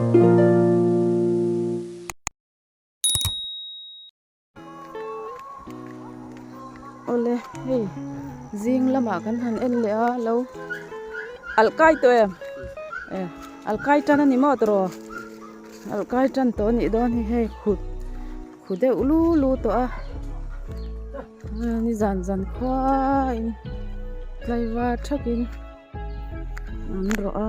Awle hei zing lamah kan han en leh a lo alh kai tawh em e alh kai tan a ni maw tawh alh kai tan tawh a nih dawn hi hei khut khu deuh lu lu tawh a ni zan zan khuain tlaivar thakin an rawh a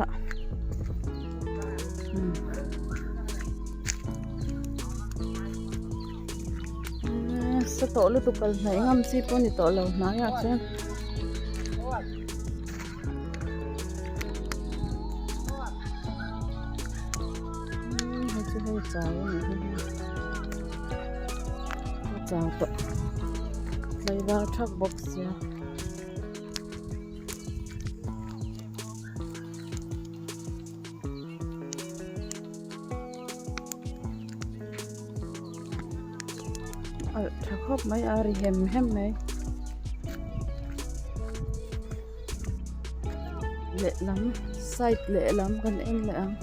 sa tawh lutuk kal hnaih ngam chi pawh a ni tawh lo hnaiah chuan. Hei chu hei chau a nih hi a chau tawh tlaivar thak bawk sia. Alh tha khawp mai a ri hem hem mai lehlam side lehlam kan en leh ang.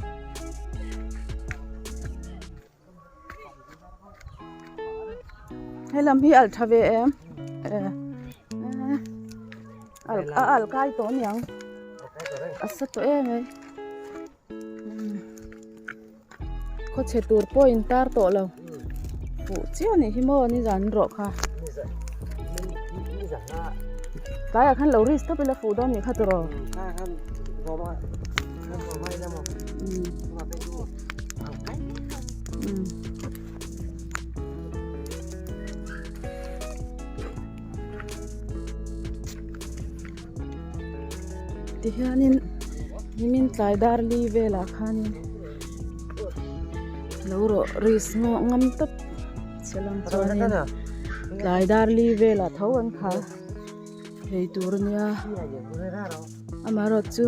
Helam hi alh tha ve em alh a alh kai tawh aniang a sa tawh em mai khawchhe tur pawh in tar tawh lo fuh chiah anih hi maw nizan rawh kha tlaiah khan lo risk tawp ila fuh dawn nih kha tiraw. Tihianin nimin tlai dar li velah khanin lo rawh risk ngawh ngam tawp che lang chuanin tlai dar li velah tho an khar thei tur a nia amaherawhchu.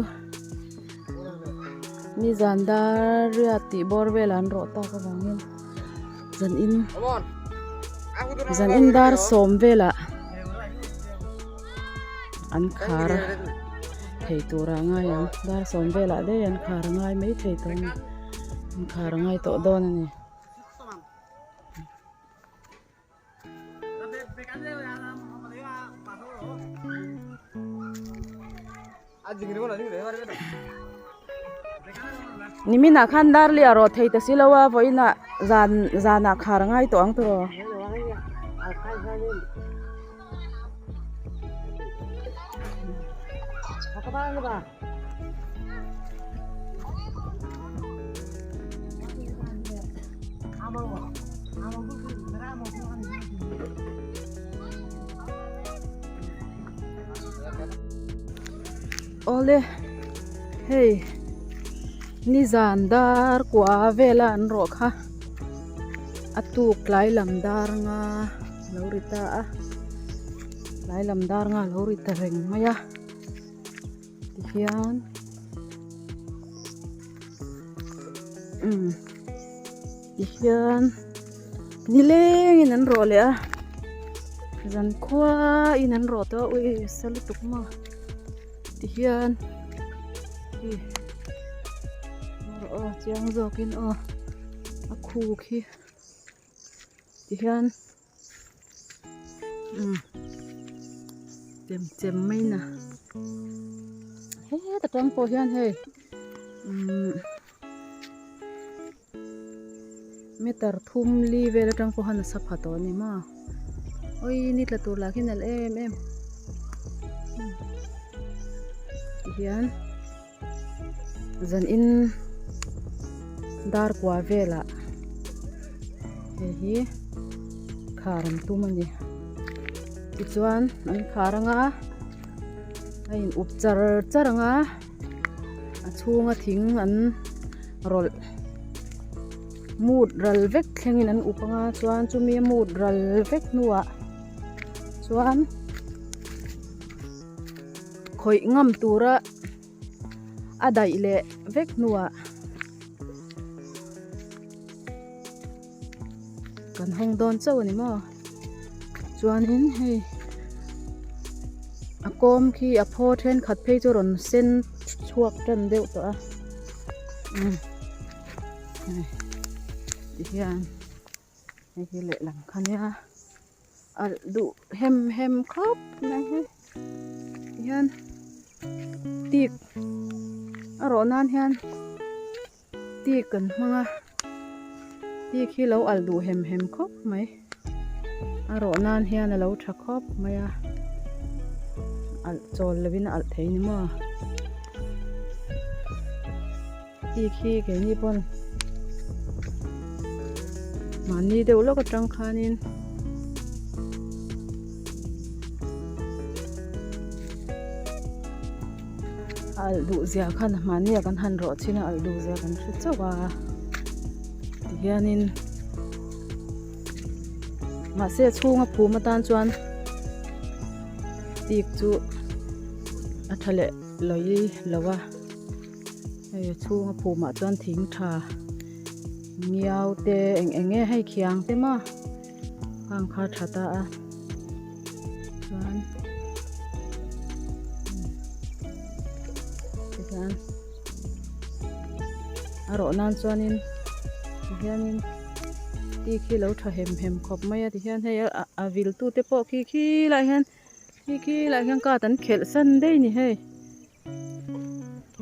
Nizan dar riat tih bawr velah an rawh tak avangin zan in zan in dar sawm velah an khar thei tur ah ngai ang dar sawm velah daih an khar a ngai mai thei tawh a ni an khar a ngai tawh dawn a ni. Niminah khan dar leh a rawh thei ta si lo a vawiinah zan zanah khar a ngai tawh ang tawh. Awle hei nizan dar kua vela an rawh kha a tuk tlai lam dar nga lo ri ta a tlai lam dar nga lo ri ta reng mai a. Tihian umm tihian nilengin an rawh leh a zankhuain an rawh tawh a ui sa lutuk maw tihian hi aw chiang zawkin aw a khu khi tihian. Umm chem chem mai na heta tang pawh hian hei umm meter thum li vel atang pawh hian a sa pha tawh a ni maw awi ni tla tur lah khi nalh em em tihian zan in dar kua velah hei hi khar an tum a ni tichuan an khar anga a in up char char anga a chhunga thing an rawlh mut ral vek thlengin an up anga chuan chumi mut ral vek hnuah chuan. Khawih ngam tura a daih leh vek hnuah kan hawng dawn chauh a ni maw chuanin hei a kawm khi a phaw thenkhat phei chu rawn sen chhuak tan deuh tawh a. Hei tihian hei hi lehlam kha nia alh duh hem hem khawp mai hi tihian tik a rawh nan hian tik kan hmang a tik hi lo alh duh hem hem khawp mai a rawh nan hian a lo tha khawp mai a alh chawl lovin a alh thei ni maw. Tik hi keini pawn mahni deuh lawk atang khanin a alh duh zia khan mahni ah kan han rawh chin a alh duh zia kan hre chauh a tihianin mahse a chhunga phum atan chuan tik chu a tha leh lawi lo a. Hei a chhunga phumah chuan thing tha ngiau te eng eng nge hei khiang te maw khang kha tha ta a chuan tihian a rawh nan chuanin tihianin tik hi lo tha hem hem khawp mai a tihian hei a vil tu te pawh khi khi lai hian khi khi lai hian card an khelh san daih a ni hei.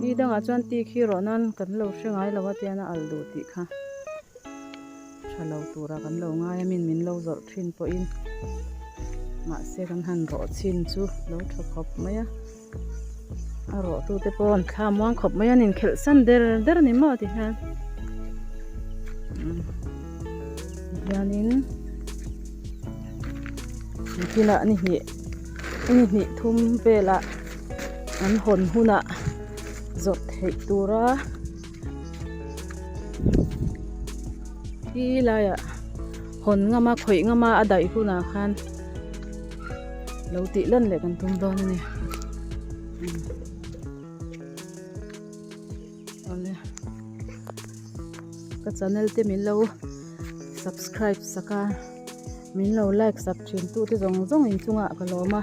Ni dangah chuan tik hi rawh nan kan lo hre ngai lo a tian a alh duh tih kha tha lo tura kan lo ngai a min min lo zawrh thin pawhin mahse kan han rawh chhin chu lo tha khawp mai a a rawh tu te pawh an thla muang khawp mai a an inkhelh san der der a ni maw ti hian tihianin nikinah ni hnih ni hnih thum velah. An hawn hunah zawrh theih tura khi laiah hawn ngama khawih ngama a daih hunah khan lo tih lan leh kan tum dawn a ni awle ka channel te min lo subscribe sak a. Min lo like sak thin tu te zawng zawng in chungah ka lawm a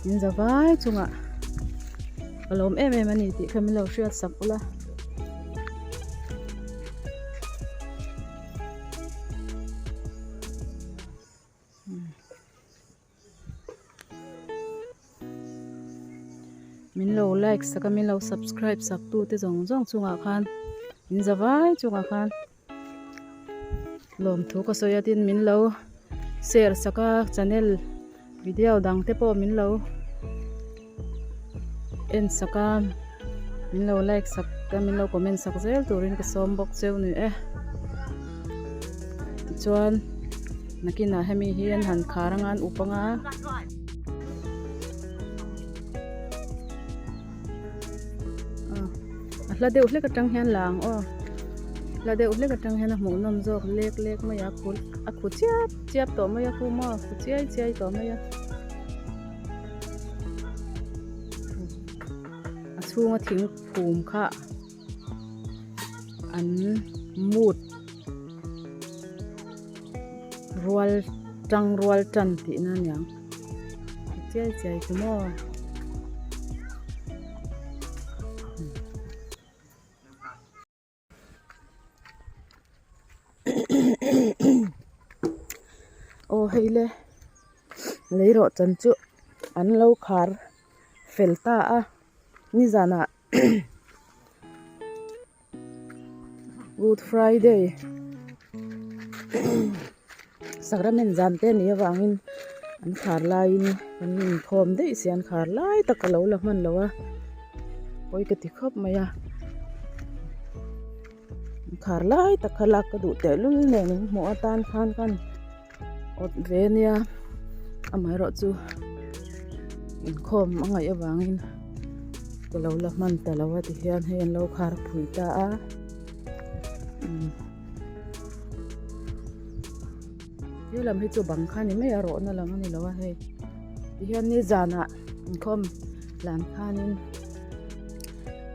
in za vai chungah ka lawm em em a ni tih kha min lo hriat sak ula. Min lo like sak a min lo subscribe sak tu te zawng zawng chungah khan in za vai chungah khan. Lawmthu ka sawi a tin min lo share sak a channel video dang te pawh min lo en sak a min lo like sak a min lo comment sak zel turin ka sawm bawk cheu ni e tichuan nakinah hemi hi an han khar anga an up anga. A hla deuh hlek atang hian la ang aw hla deuh hlek atang hian a hmuh nawm zawk lek lek mai a khu a khu chiap chiap tawh mai a khu maw a khu chiai chiai tawh mai a a chhunga thing phum kha an mut rual tang rual tan tihna a niang chiai chiai chu maw. Aw hei le lei rawh chan chu an lo khar fel ta a nizanah Good Friday Sacrament zan te anih avangin an khar laiin an inkhawm daih si an khar lai tak a lo la hman lo a pawi ka ti khawp mai a an khar lai tak kha lak ka duh tehlul nen an hmuh atan khan khan awt ve ania amaherawhchu inkhawm a ngaih avangin ka lo la hman ta lo a tihian hei an lo khar phui ta a he lam hi chu bang kha ni mai a rawhna lam a ni lo a hei tihian nizanah inkhawm lan khanin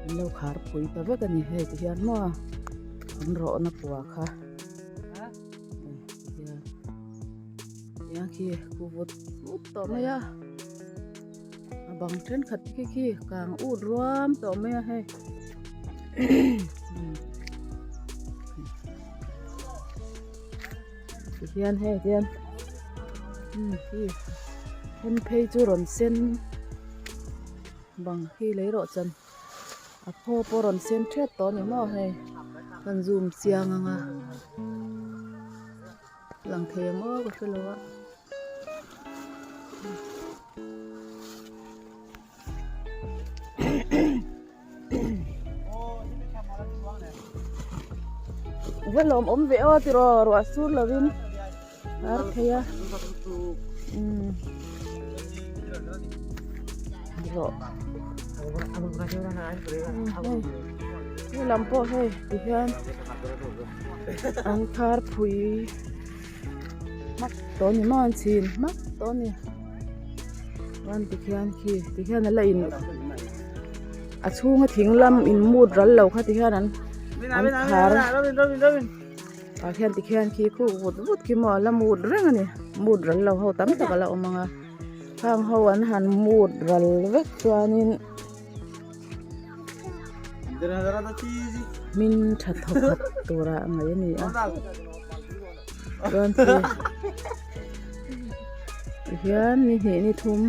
an lo khar phui ta vek a ni hei tihian maw an rawhna kua kha. Tiang khi khu vut vut tawh mai a a bang thenkhat te khi khi kang ut ruam tawh mai a hei. Hian hei hian umm khi then phei chu rawn sen bang khi lei rawh chan a phaw pawh rawn sen thet tawh a ni maw hei kan zoom chiang ang a lang thei ang aw ka hre lo a. Va lawm awm ve aw tiraw ruah sur lovin har thei a umm rawh hei lam pawh hei tihian an khar phui hmak tawh a ni maw an chhin hmak tawh a ni chuan tikhian khi tikhian a la in a chhunga thing lam in mut ral lo kha tikhian an an khar ah khian tikhian khi khu vut vut khi maw a la mut reng a ni mut ral lo ho tam tak a la awm ang a khang ho an han mut ral vek chuanin. Hming tha thawkhat tura a ngaih a ni a chuan khi tihian ni hnih ni thum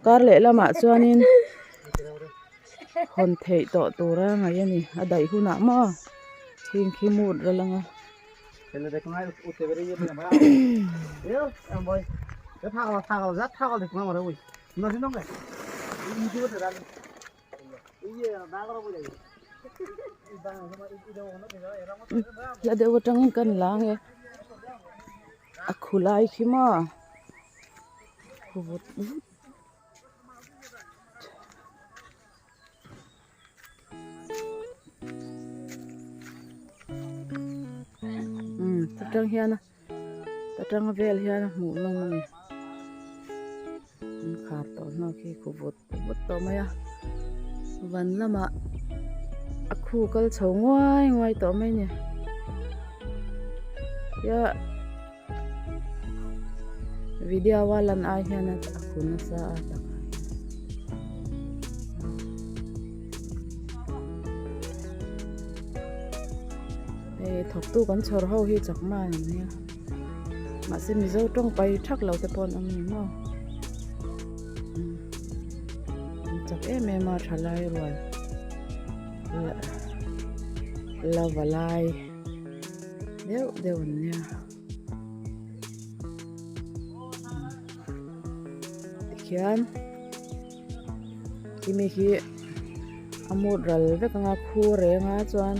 kar leh lamah chuanin hawn theih tawh tura ngaih a ni a daih hunah maw heng khi mut ral ang a. Hla deuh atangin kan la ang e a khu lai khi maw khu vut vut. Umm ta tang hian a. Ta tanga vel hian a hmuh nawm a ni an khar tawh hnuah khi khu vut vut tawh mai a van lamah a khu kal chho nguai nguai tawh mai a ni tia video a lan ai hian a khu nasa a takah hian. Hei thawktu kan chhawr ho hi chakma an nia mahse mizo tawng pai thak lo te pawh an awm ni maw an chak em em a thalai rual la va lai deuh deuh an nia tikhian. Kimi hi a mut ral vek anga khu reng a chuan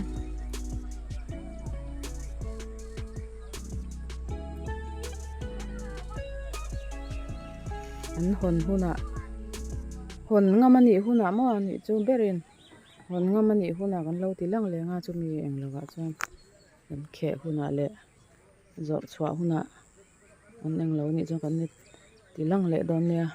an hawn hunah hawn ngam a nih hunah maw anih chu berin hawn ngam a nih hunah kan lo ti lang leng a chumi eng lovah chuan kan kheh hunah leh zawrh chhuah hunah an englo anih chuan kan ti lang leh dawn nia.